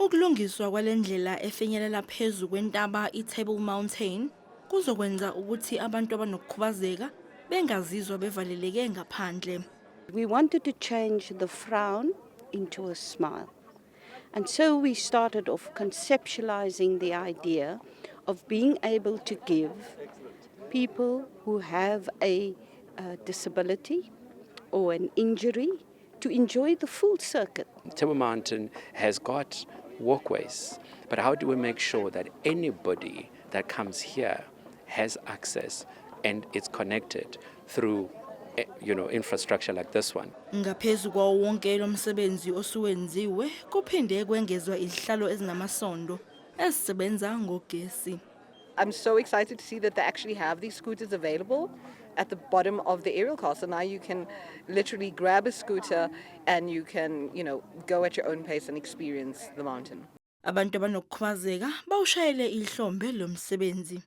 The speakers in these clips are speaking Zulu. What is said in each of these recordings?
Ukulungiswa kwalendlela efinyelela phezu kwentaba iTable Mountain kuzokwenza ukuthi abantu abanokukhubazeka bengazizwa bevaleleke ngaphandle. We wanted to change the frown into a smile. And so we started off conceptualizing the idea of being able to give people who have a disability or an injury to enjoy the full circuit. Table Mountain has got walkways, but how do we make sure that anybody that comes here has access and it's connected through infrastructure like this one? Ngaphezu kwawo wonke lo msebenzi osuwenziwe, kuphinde kwengezwa izihlalo ezinamasondo ezisebenza ngogesi. I'm so excited to see that they actually have these scooters available at the bottom of the aerial car. So now you can literally grab a scooter and you can go at your own pace and experience the mountain. Abantu abanokukhubazeka bawushayele ihlombe lo msebenzi.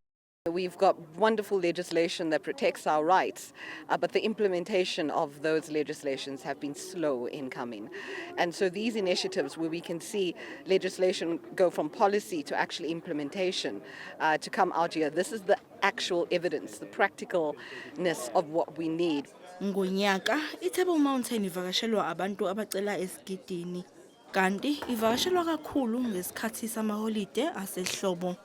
We've got wonderful legislation that protects our rights, but the implementation of those legislations have been slow in coming. And so these initiatives where we can see legislation go from policy to actually implementation to come out here, this is the actual evidence, the practicalness of what we need. Ngonyaka, iTable Mountain ivakashelwa abantu abacela esigidini, kanti ivakashelwa kakhulu ngesikhathi samaholide asehlobo.